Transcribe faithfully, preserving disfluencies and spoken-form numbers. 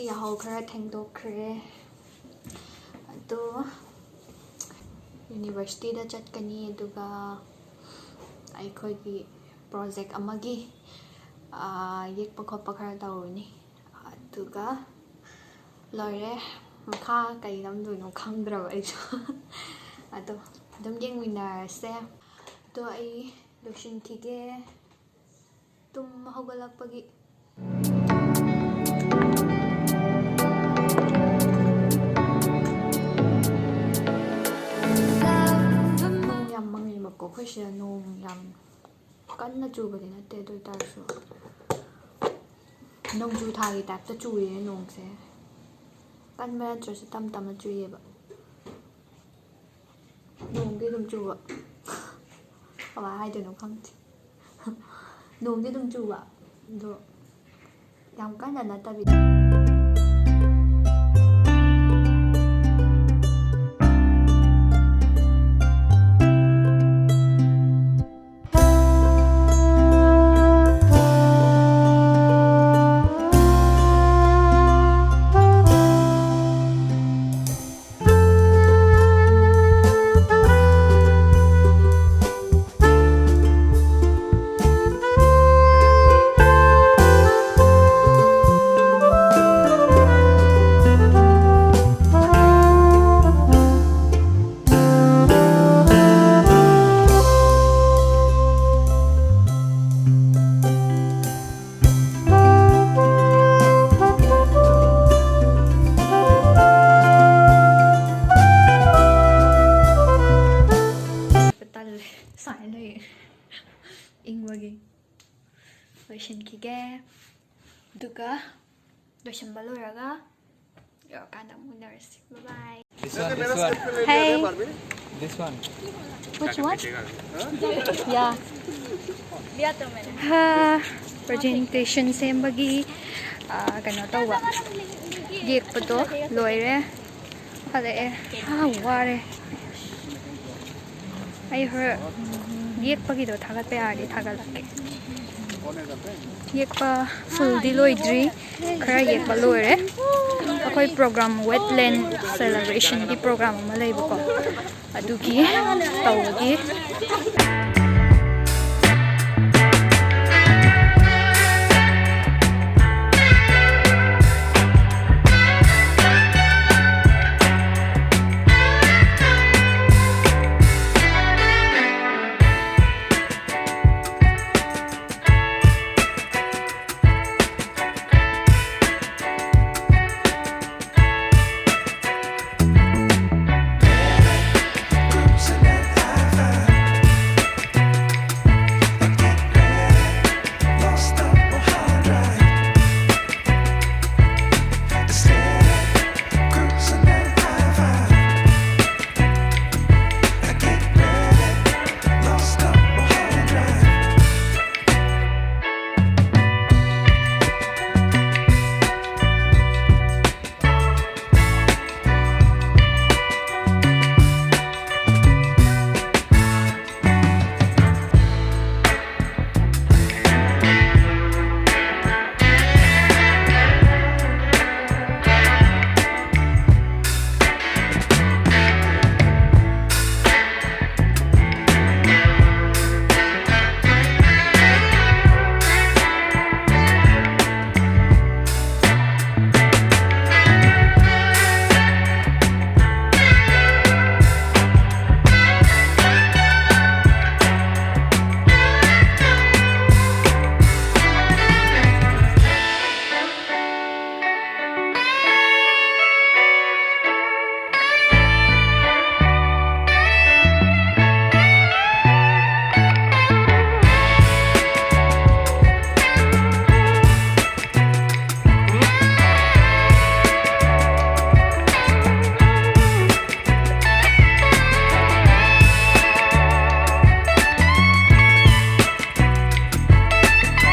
ꯌꯥꯍꯧ ꯈꯔ ꯊꯦꯡꯗꯣꯛꯈ꯭ꯔꯦ꯫ ꯑꯗꯣ universityꯗ ꯆꯠꯀꯅꯤ, ꯑꯗꯨꯒ ꯑꯩꯈꯣꯏꯒꯤ project ꯑꯃꯒꯤ, ꯑꯥ, ꯌꯦꯛꯄ ꯈꯣꯠꯄ ꯈꯔ ꯇꯧꯔꯨꯅꯤ꯫ ꯑꯗꯨꯒ ꯂꯣꯏꯔꯦ꯫ ꯃꯈꯥ ꯀꯩ ꯅꯝꯗꯣꯏꯅꯣ ꯈꯪꯗ꯭ꯔꯕ ꯑꯩꯁꯨ꯫ ꯑꯗꯣ ꯑꯗꯨꯝ ꯌꯦꯡꯃꯤꯟꯅꯔꯁꯦ꯫ ꯑꯗꯣ ꯑꯩ ꯂꯣꯏꯁꯤꯟꯈꯤꯒꯦ꯫ ꯇꯨꯝ ꯍꯧꯒꯠꯂꯛꯄꯒꯤ꯫ ꯅꯣꯡ ꯌꯥꯝ ꯃꯪꯉꯦꯕꯀꯣ, ꯑꯩꯈꯣꯏ ꯁꯤꯗ ꯅꯣꯡ ꯌꯥꯝ ꯀꯟꯅ ꯆꯨꯕꯗꯤ ꯅꯠꯇꯦ, ꯑꯗꯨ ꯑꯣꯏꯇꯥꯔꯁꯨ ꯅꯣꯡꯖꯨ ꯊꯥꯒꯤ typeꯇ ꯆꯨꯏꯌꯦ ꯅꯣꯡꯁꯦ꯫ ꯀꯟꯕ ꯅꯠꯇ꯭ꯔꯁꯨ ꯇꯞ ꯇꯞꯅ ꯆꯨꯏꯌꯦꯕ꯫ ꯅꯣꯡꯗꯤ ꯑꯗꯨꯝ ꯆꯨꯕ꯫ ꯀꯃꯥꯏ ꯍꯥꯏꯗꯣꯏꯅꯣ ꯈꯪꯗꯦ꯫ ꯅꯣꯡꯗꯤ ꯑꯗꯨꯝ ꯆꯨꯕ, ꯑꯗꯣ ꯌꯥꯝ ꯀꯟꯅ ꯅꯠꯇꯕꯤꯗ꯫ ꯇꯜꯂꯦ, ꯁꯥꯏ ꯂꯩ꯫ ꯏꯪꯕꯒꯤ꯫ ꯂꯣꯏꯁꯤꯟꯈꯤꯒꯦ꯫ ꯑꯗꯨꯒ ꯂꯣꯏꯁꯤꯟꯕ ꯂꯣꯏꯔꯒ ꯌꯧꯔꯀꯥꯟꯗ ꯑꯃꯨꯛ ꯎꯅꯔꯁꯤ꯫ Bye bye. This one, this one. Hey. This one. Which one? Yeah. ꯍꯥ, presentation ꯁꯦꯝꯕꯒꯤ, ꯑꯥ, ꯀꯩꯅꯣ ꯇꯧꯕ, ꯌꯦꯛꯄꯗꯣ ꯂꯣꯏꯔꯦ, ꯍꯜꯂꯛꯑꯦ꯫ ꯍꯥ, ꯋꯥꯔꯦ꯫ ꯑꯩ ꯍꯣꯔꯦꯟ ꯌꯦꯛꯄꯒꯤꯗꯣ ꯊꯥꯒꯠꯄ ꯌꯥꯔꯗꯤ ꯊꯥꯒꯠꯂꯛꯀꯦ꯫ ꯌꯦꯛꯄ ꯐꯨꯜꯗꯤ ꯂꯣꯏꯗ꯭ꯔꯤ, ꯈꯔ ꯌꯦꯛꯄ ꯂꯣꯏꯔꯦ꯫ ꯑꯩꯈꯣꯏ ꯄ꯭ꯔꯣꯒ꯭ꯔꯥꯝ, ꯋꯦꯠꯂꯦꯟ ꯁꯦꯂꯦꯕ꯭ꯔꯦꯁꯟꯒꯤ ꯄ꯭ꯔꯣꯒ꯭ꯔꯥꯝ ꯑꯃ ꯂꯩꯕꯀꯣ, ꯑꯗꯨꯒꯤ ꯇꯧꯕꯒꯤ꯫